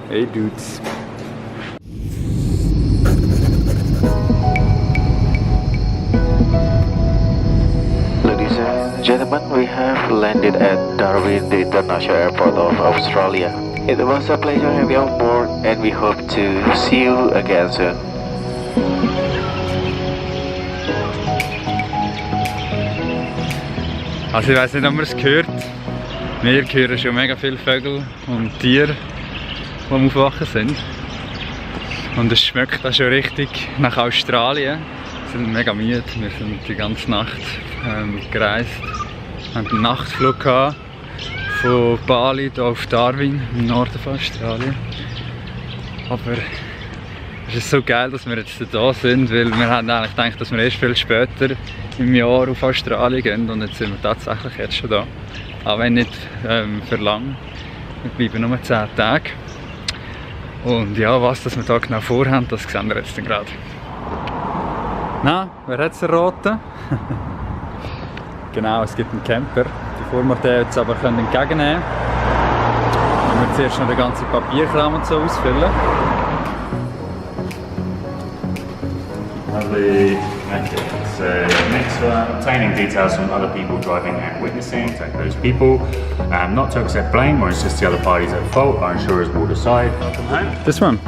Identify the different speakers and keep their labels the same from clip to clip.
Speaker 1: Hey dudes.
Speaker 2: Ladies and gentlemen, we have landed at Darwin, the International Airport of Australia. It was a pleasure having you on board and we hope to see you again soon.
Speaker 1: Also ich weiss nicht, ob man es hört. Wir hören schon mega viele Vögel und Tiere, die am Aufwachen sind. Und es schmeckt auch schon richtig nach Australien. Wir sind mega müde, wir sind die ganze Nacht gereist. Wir hatten einen Nachtflug gehabt von Bali hier auf Darwin, im Norden von Australien. Aber es ist so geil, dass wir jetzt hier sind, weil wir haben eigentlich gedacht, dass wir erst viel später im Jahr auf Australien gehen und jetzt sind wir tatsächlich jetzt schon da. Auch wenn nicht für lang. Wir bleiben nur 10 Tage. Und ja, was das wir hier genau vorhaben, das sehen wir jetzt gerade. Na, wer hat es erraten? Genau, es gibt einen Camper. Bevor wir den jetzt aber entgegennehmen können, müssen wir zuerst noch den ganzen Papierkram und so ausfüllen.
Speaker 3: Lovely. So next, obtaining details from other people driving and witnessing, take those people. Not to accept blame or insist the other parties at fault. Our insurers will decide. Welcome home.
Speaker 1: This one?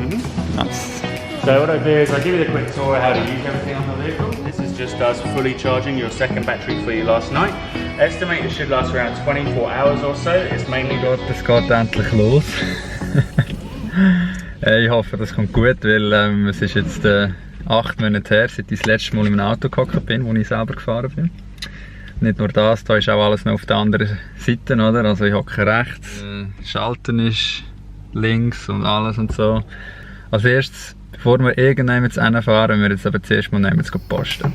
Speaker 1: Nice.
Speaker 3: So what I'll do is I'll give you the quick tour of how to use everything on the vehicle. This is just us fully charging your second battery for you last night. Estimate it should last around 24 hours or so. It's mainly got...
Speaker 1: Es geht endlich los. Ich hoffe, das kommt gut, weil es ist jetzt 8 Monate her, seit ich das letzte Mal in einem Auto gehockt bin, wo ich selber gefahren bin. Nicht nur das, da ist auch alles noch auf der anderen Seite, oder? Also ich hocke rechts, Schalten ist links und alles und so. Als erstes, bevor wir irgendjemand hinfahren, müssen wir jetzt aber zuerst mal posten.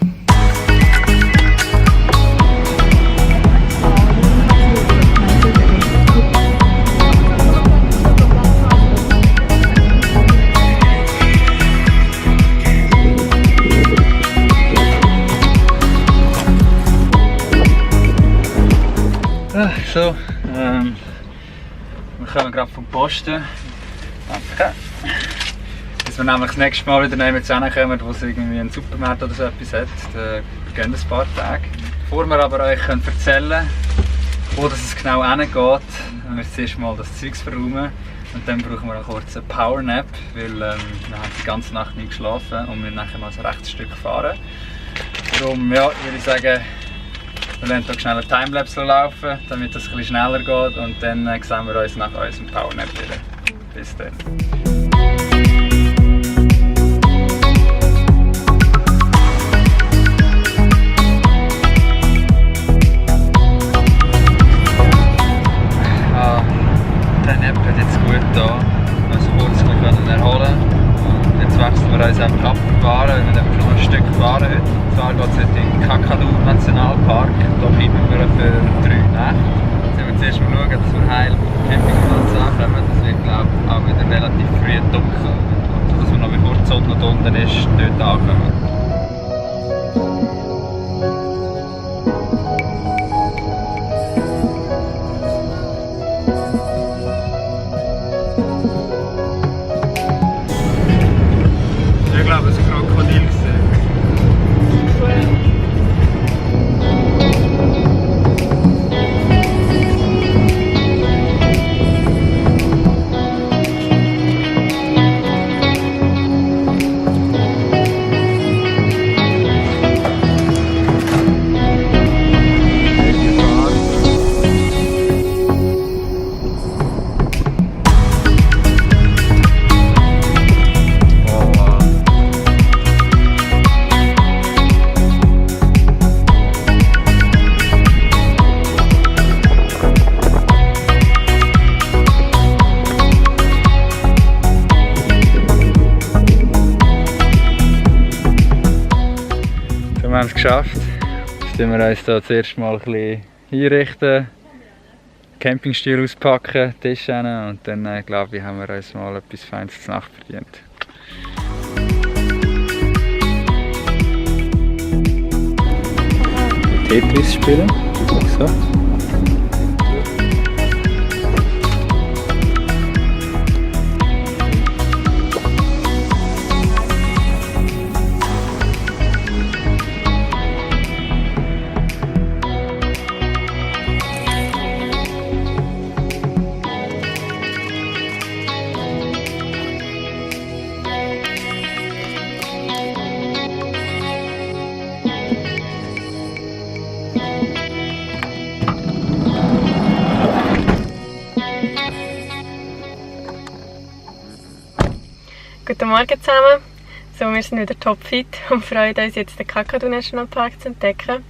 Speaker 1: So, wir kommen gerade vom Posten. Danke. Bis wir nämlich das nächste Mal wieder hinkommen, wo es irgendwie einen Supermarkt oder so etwas hat. Dann gehen ein paar Tage. Bevor wir aber euch erzählen können, wo es genau hingeht, müssen wir zuerst mal das Zeugs verräumen. Und dann brauchen wir noch kurz einen Powernap, weil wir haben die ganze Nacht nicht geschlafen und wir nachher mal so ein rechtes Stück fahren. Darum ja, würde ich sagen, wir lassen hier schnell einen Timelapse laufen, damit es etwas schneller geht und dann sehen wir uns nach unserem Powernap wieder. Bis dann. Der Nap hat jetzt gut da, also kurz können erholen. Und jetzt wechseln wir uns einfach ab und fahren, weil wir schon noch ein Stück fahren heute. Und zwar geht es heute in den Kakadu Nationalpark. Da bleiben wir für 3 Nächte. Jetzt müssen wir zuerst mal schauen, dass wir heil auf dem Campingplatz ankommen. Das wird, glaube ich, auch wieder relativ früh dunkel. Und dass wir noch bevor die Sonne noch unten ist, dort ankommen. Ich glaube, es war ein Krokodil. Wir haben es geschafft. Jetzt müssen wir uns hier zuerst mal ein bisschen einrichten, Campingstuhl auspacken, Tisch hin und dann glaube ich, haben wir uns mal etwas Feines zur Nacht verdient. Tetris spielen, wie gesagt.
Speaker 4: Guten Morgen zusammen. So, wir sind wieder topfit und freuen uns jetzt den Kakadu-Nationalpark zu entdecken.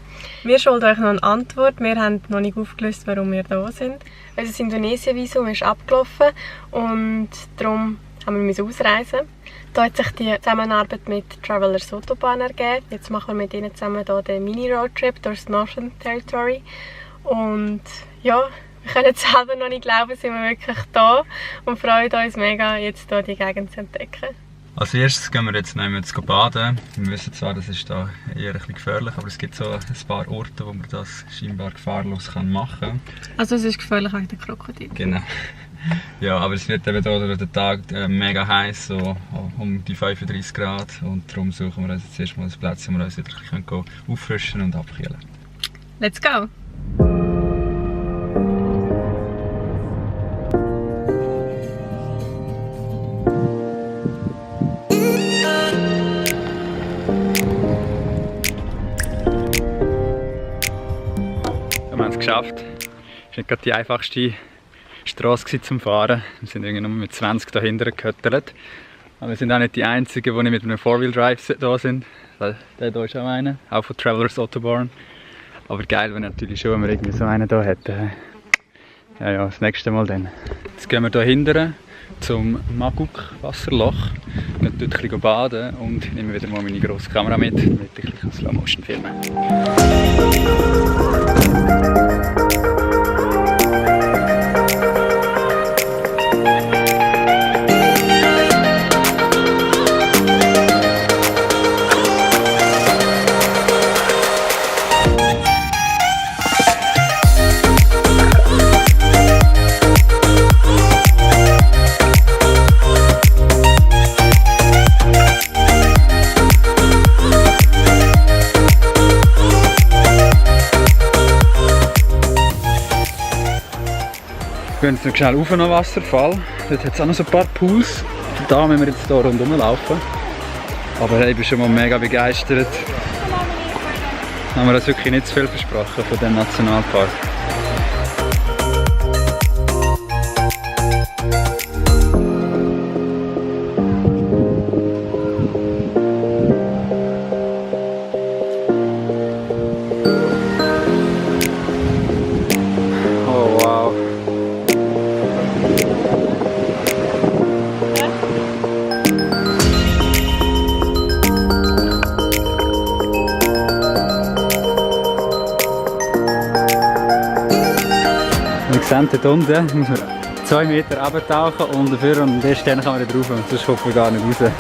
Speaker 4: Wir schulden euch noch eine Antwort. Wir haben noch nicht aufgelöst, warum wir hier sind. Unser Indonesien-Visum ist abgelaufen und darum haben wir ausreisen. Da hat sich die Zusammenarbeit mit Travelers Autobahn ergeben. Jetzt machen wir mit ihnen zusammen hier den Mini-Roadtrip durch das Northern Territory. Und ja, wir können es selber noch nicht glauben, sind wir wirklich da und freuen uns mega, jetzt hier die Gegend zu entdecken.
Speaker 1: Als erstes gehen wir jetzt baden. Wir wissen zwar, das ist da eher ein bisschen gefährlich, aber es gibt so ein paar Orte, wo man das scheinbar gefahrlos machen kann.
Speaker 4: Also es ist gefährlich wegen der Krokodil.
Speaker 1: Genau. Ja, aber es wird eben hier durch den Tag mega heiß, so um die 35 Grad. Und darum suchen wir uns jetzt erstmal ein Platz, wo wir uns wieder ein bisschen auffrischen und abkühlen.
Speaker 4: Let's go!
Speaker 1: Wir haben es geschafft. Es war nicht gerade die einfachste Straße zum Fahren. Wir sind irgendwie nur mit 20 dahinter gehöttelt. Aber wir sind auch nicht die Einzigen, die nicht mit einem Four-Wheel-Drive da sind. Der hier ist auch einer, auch von Travelers Autobahn. Aber geil wäre natürlich schon, wenn wir irgendwie so einen hier hätten. Ja, das nächste Mal dann. Jetzt gehen wir hier hinten zum Maguk-Wasserloch. Wir gehen dort ein bisschen baden und nehmen wieder mal meine grosse Kamera mit, damit ich ein bisschen Slow-Motion filmen. Wir gehen jetzt noch schnell auf einen Wasserfall. Dort hat es auch noch so ein paar Pools. Da müssen wir jetzt hier rundherum laufen. Aber ich bin schon mal mega begeistert. Haben wir uns wirklich nicht zu viel versprochen von diesem Nationalpark. Oh wow. Wie seht, dort unten muss man 2 Meter runtertauchen und dafür und erst dann kann man da drauf und sonst kommt man gar nicht raus.